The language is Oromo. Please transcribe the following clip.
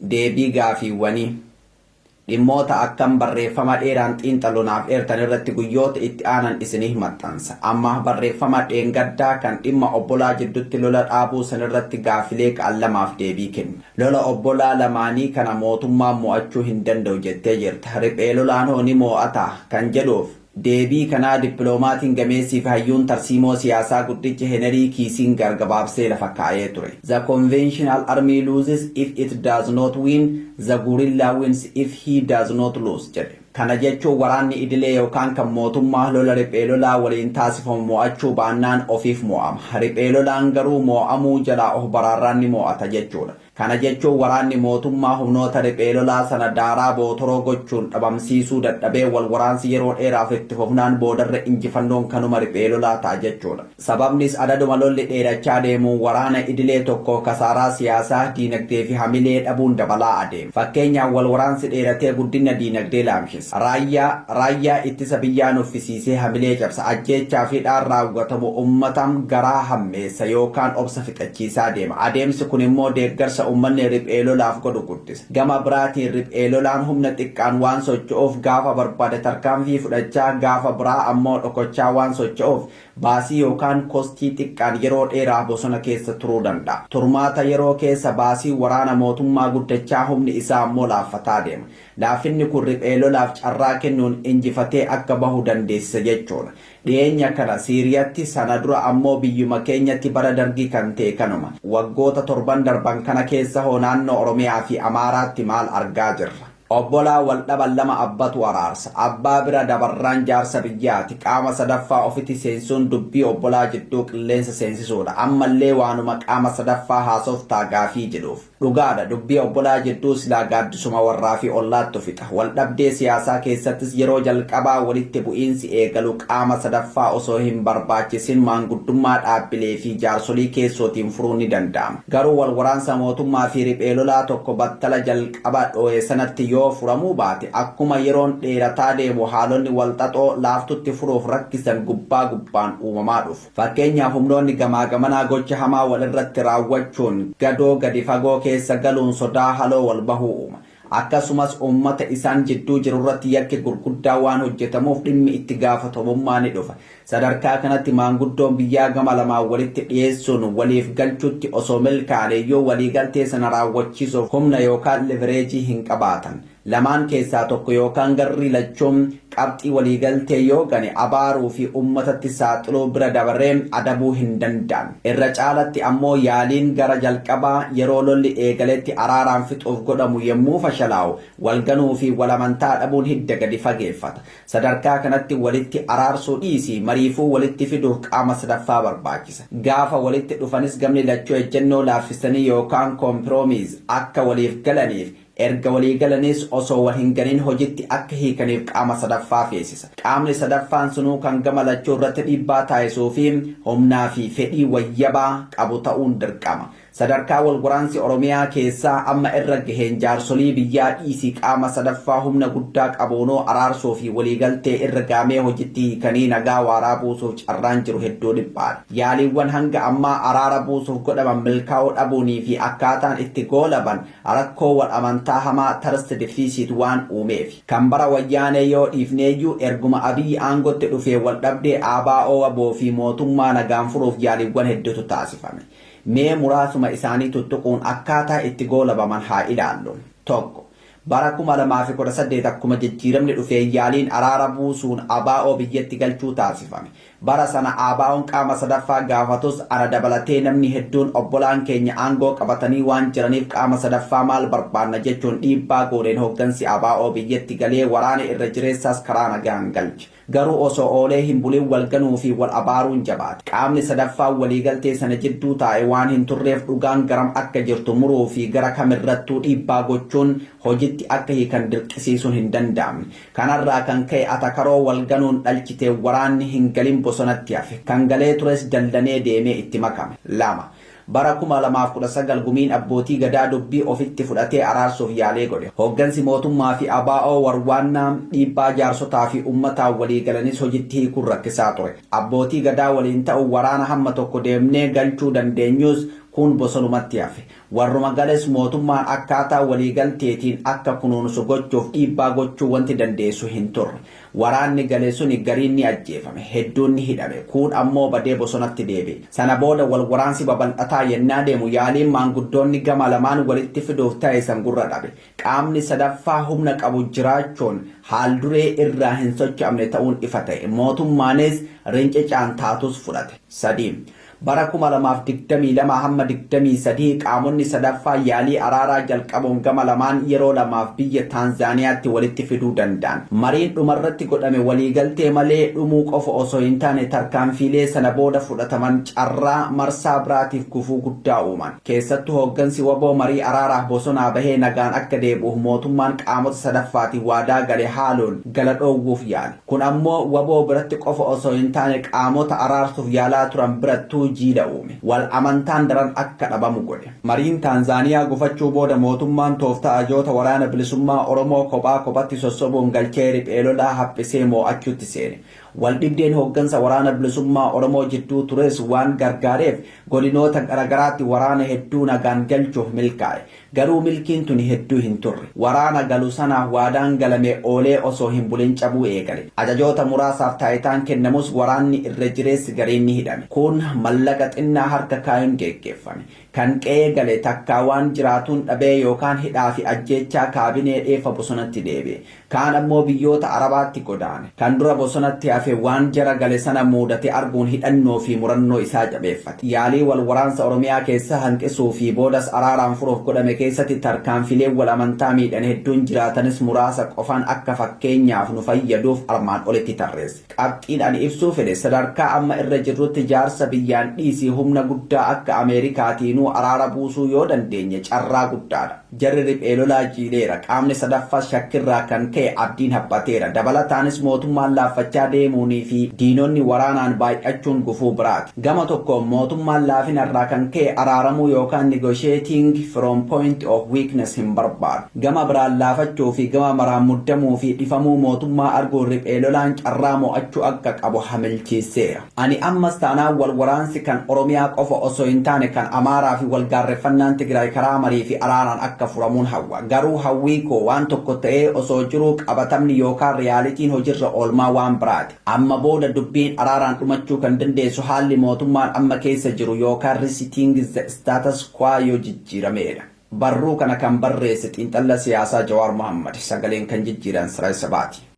Deebii gaafiiwwanii. Dhimmoota akkan barreeffama dheeraan xiinxalu naaf eertan irratti guyyoota itti aanan isiniif maxxansa. Ammaaf barreeffama dheengaddaa kan dhimma obbolaa jiddutti lola dhaabuu sanirratti gaafilee ka'an lamaaf deebii kenna. Lola obbolaa lamaanii kana mootummaan mo'achuu hin danda'u jettee jirta. Riphee lolaan hoo ni moo'ataa? Kan jedhuuf deebii kanaa dippiloomaatiin gameessii fi hayyuun tarsiimoo siyaasaa guddichi Henerii Kiisiingar gabaabsee lafa kaayee ture. The conventional army loses if it does not win, the guerrilla wins if he does not lose, jedhe. Kana jechuun waraanni idilee yookaan kan mootummaa lola riphee lolaa waliin taasifamu mo'achuu baannaan ofiif mo'ama. Riphee lolaan garuu mo'amuu jalaa of baraarraan ni mo'ata jechuudha. Kana jechuun waraanni mootummaa humnoota riphee lolaa sana daaraa bootoroo gochuun dhabamsiisuu dadhabee wal waraansi yeroo dheeraaf itti fufnaan boodarra injifannoon kanuma riphee lolaa ta'a jechuudha. Sababnis adaduma lolli dheerachaa deemuun waraana idilee tokko kasaaraa siyaasaa, diinagdee fi hamilee dhabuun dabalaa adeema. Fakkeenyaaf, wal waraansi dheeratee guddina diinagdee laamshisa. Raayyaa ittisa biyyaa nuffisiisee hamilee cabsa. Ajjeechaa fi dhaan raawwatamu uummata garaa hammeessa yookaan obsa fixachiisaa deema. Adeemsi kun immoo deeggarsa uummanni riphee lolaaf godhu guddisa. Gama biraatiin riphee lolaan humna xiqqaan waan socho'uuf, gaafa barbaade tarkaanfii fudhachaa, gaafa biraa ammoo dhokochaa waan socho'uuf, baasii yookaan costii xiqqaan yeroo dheeraaf bosona keessa turuu danda'a. Turmaata yeroo keessa baasii waraana mootummaa guddachaa, humni isaa ammoo laaffataa deema. Laafinni kun riphee lolaaf carraa kennuun injifatee akka bahu dandeessisa jechuudha. Dhiyeenya kana Siiriyaatti, sana dura ammoo biyyuma keenyatti bara Dargii kan ta'e kanuma. Waggoota 7n darban kana keessa hoo naannoo Oromiyaa fi Amaaraatti maal argaa jirra? Obbolaa wal dhaban lama abbatu araarsa. Abbaa bira dabarraan jaarsa biyyaati. Qaama sadaffaa ofitti seensuun dubbii obbolaa jidduu qilleensa seensisuudha. Ammallee waanuma qaama sadaffaa haasoftaa gaafii jedhuuf. Dhugaadha, dubbii obbolaa jidduu silaa gaaddisuma warraa fi ollaattu fixa. Wal dhabdee siyaasaa keessattis yeroo jalqabaa walitti bu'iinsi eegalu qaama sadaffaa osoo hin barbaachisin maanguddummaa dhaabbilee fi jaarsolii keessootiin furuun ni danda'ama. Garuu wal waraansa mootummaa fi riphee lolaa tokko battala jalqaba dhoo'e sanatti yoo furamuu baate, akkuma yeroon dheerataa deemu haalonni walxaxoo laaftutti furuuf rakkisan gubbaa gubbaan uumamaa dhufu. Fakkeenyaaf, humnoonni gamaa gamanaa gocha hamaa wal irratti raawwachuun gadoo gadi fagoo keessa galuun sodaa haloo wal bahuu uuma. Akkasumas uummata isaan jidduu jirurratti yakki gurguddaa waan hojjetamuuf dhimmi itti gaafatamummaa ni dhufa. Sadarkaa kanatti maanguddoon biyyaa gama lamaan walitti dhiyeessuun waliif galchutti osoo milkaa'aniyyuu waliigaltee sana raawwachiisuuf humna yookaan leverage hin qabaatan. Lamaan keessaa tokko yookaan garri lachuun qabxii waliigaltee yoo gane abaaruu fi uummatatti saaxiluu bira dabaree adabuu hin danda'an. Irra caalatti ammoo yaaliin gara jalqabaa yeroo lolli eegaletti araaraan fixuuf godhamu yommuu fashalaa'u walganuu fi walamantaa dhabuun hidda gadi fageeffata. Sadarkaa kanatti walitti araarsuu dhiisii mariifuu walitti fiduuf qaama sadaffaa barbaachisa. Gaafa walitti dhufanis gamni lachuu ejjennoo laaffisanii yookaan compromise akka waliif galaniif, erga walii galaniis osoo wal hin ganin hojitti akka hiikaniif qaama sadaffaa feesisa. Qaamni sadaffaan sunuu kan gama lachuu irratti dhiibbaa taasisuu fi humnaa fi fedhii wayyabaa qabu ta'uun dirqama. Sadarkaa wal waraansi Oromiyaa keessaa amma irra gaheen jaarsolii biyyaa dhiisii qaama sadaffaa humna guddaa qabuunuu araarsuu fi waliigaltee irra gaamee hojitti hiikanii nagaa waaraa buusuuf carraan jiru hedduu dhiphaadha. Yaaliiwwan hanga ammaa araara buusuuf godhaman milkaa'uu dhabuunii fi akkaataan itti goolaban rakkoo wal amantaa hamaa, trust deficit, waan uumeef. Kan bara Wayyaanee yoo dhiifneeyyuu, erguma Abiyyi aangootti dhufee wal dhabdee ABO, WBO fi mootummaa nagaan furuuf yaaliiwwan hedduutu taasifame. Mee muraasuma isaanii tuttuquun akkaataa itti goolabaman haa ilaallu. 1. Bara 2018 akkuma jijjiiramni dhufee yaaliin araara buusuun ABO biyyatti galchuu taasifame. Bara sana ABO'n qaama sadaffaa gaafatus ana dabalatee namni hedduun obbolaan keenya aangoo qabatanii waan jiraniif qaama sadaffaa maal barbaanna jechuun dhiibbaa gooneen hooggansi ABO biyyatti galee waraana irra jireessaas karaa nagaan galche. Garuu osoo oolee hin bulin wal ganuu fi wal abaaruun jabaate. Qaamni sadaffaan waliigaltee sana jidduu taa'e waan hin turreef dhugaan garam akka jirtu muruu fi gara kamirrattuu dhiibbaa gochuun hojitti akka hiikan dirqisiisuun hin danda'amne. Kanarraa kan ka'e atakaroo wal ganuun dhalchite waraanni hin galin bosonatti hafe. Kan galee tures dallanee deemee itti makame. 2. Bara 2019 gumiin abbootii gadaa dubbii ofitti fudhatee araarsuuf yaalii godhe. Hooggansi mootummaa fi ABO warwaannaa dhiibbaa jaarsotaa fi uummataan walii galanis hojitti hiikuun rakkisaa ture. Abbootii gadaa waliin ta'uun waraana hamma tokko deemnee galchuu dandeenyus Kuun bosonumatti hafe. Warruma gales mootummaan akkaataa waliigalteetiin akka kunuunsu gochuuf dhiibbaa gochuu wanti dandeessu hin turre. Waraanni gale suni gariin ni ajjeefame, hedduun ni hidhame, kuun ammoo badee bosonatti deebi'e. Sana booda wal waraansi babal'ataa yennaa deemu yaaliin maanguddoonni gama lamaan walitti fiduuf taasisan gurra dhabe. Qaamni sadaffaa humna qabu jiraachuun haal-duree irraa hin socho'amne ta'uun ifa ta'e. Mootummaanis rincicaan taatus fudhate. 3. Bara 2022 hamma 23 qaamonni sadaffaa yaalii araaraa jalqabuun gama lamaan yeroo lamaaf biyya Taanzaaniyaatti walitti fiduu danda'an. Mariin dhumarratti godhame waliigaltee malee dhumuu qofa osoo hin taane tarkaanfiilee sana booda fudhataman carraa marsaa biraatiif gufuu guddaa uuman. Keessattuu hooggansi wbo marii araaraaf bosonaa bahee nagaan akka deebi'uuf mootummaan qaamota sadaffaatiin waadaa gale haaluun gala dhoowwuuf yaale. Kun ammoo wbo biratti qofa osoo hin taane qaamota araarsuuf yaalaa turan birattuu jiila uume. Wal amantaan daran akka dhabamu godhe. Mariin Taanzaaniyaa gufachuu booda mootummaan tooftaa ajoota Waraana Bilisummaa Oromoo kophaa kophatti sossobuun galchee riphee lolaa haphisee moo'achuutti seene. Waldhibdeen hooggansa Waraana Bilisummaa Oromoo jidduu tures waan gargaareef godinoota garagaraatti waraana hedduu nagaan galchuuf milkaa'e. Garuu milkiin tuni hedduu hin turre. Waraana galu sanaaf waadaan galame oolee osoo hin bulin cabuu eegale. Ajajoota muraasaaf taayitaan kennamus waraanni irra jireessi gariin ni hidhame. Kuun mallaqa xinnaa harka kaayuun geeggeeffame. Kan qe'ee gale takkaa waan jiraatuun dhabee yookaan hidhaa fi ajjeechaa kaabinee dheeffa bosonatti deebi'e. Kaan ammoo biyyoota Arabaatti godaane. Kan dura bosonatti hafe waan jara gale sana muudate arguun hidhannoo fi murannoo isaa jabeeffate. Yaalii wal waraansa Oromiyaa keessaa hanqisuu fi boodas araaraan furuuf godhame keessatti tarkaanfileen wal amantaa miidhan hedduun jiraatanis muraasa qofan akka fakkeenyaaf nu fayyaduuf armaan olitti tarreesse. Qabxiin ani ibsuu fedhe sadarkaa amma irra jirrutti jaarsa biyyaan dhiisii humna guddaa akka Ameerikaatiinuu araara buusuu yoo dandeenye carraa guddaadha. Jarri riphee lolaa jiileera. Qaamni sadaffaas shakkirraa kan ka'e abdiin haphateera. Dabalataanis mootummaan laaffachaa deemuunii fi diinonni waraanaan baay'achuun gufuu biraati. Gama tokkoon mootummaan laafinarraa kan ka'e araaramuu yookaan negotiating from point of weakness hin barbaadu. Gama biraan laafachuu fi gama maraan muddamuu fi dhifamuu mootummaa arguun riphee lolaan carraa mo'achuu akka qabu hamilchiisseera. Ani ammas taanaan wal waraansi kan Oromiyaa qofa osoo hin taane kan Amaaraa fi wal gaarreffannaan Tigraay karaa marii fi araaraan akka furamuun hawwa. Garuu hawwii koo waan tokko ta'ee osoo jiruu qabatamni yookaan reality'n hojirra oolmaa waan biraati. Amma booda dubbiin araaraan dhumachuu kan dandeessu haalli mootummaan amma keessa jiru yookaan resetting the status quo yoo jijjiirameedha. Barruu kana kan barreesse xiinxalla siyaasaa Jawaar Mohaammad. Sagaleen kan jijjiiran Siraaj Sabaati.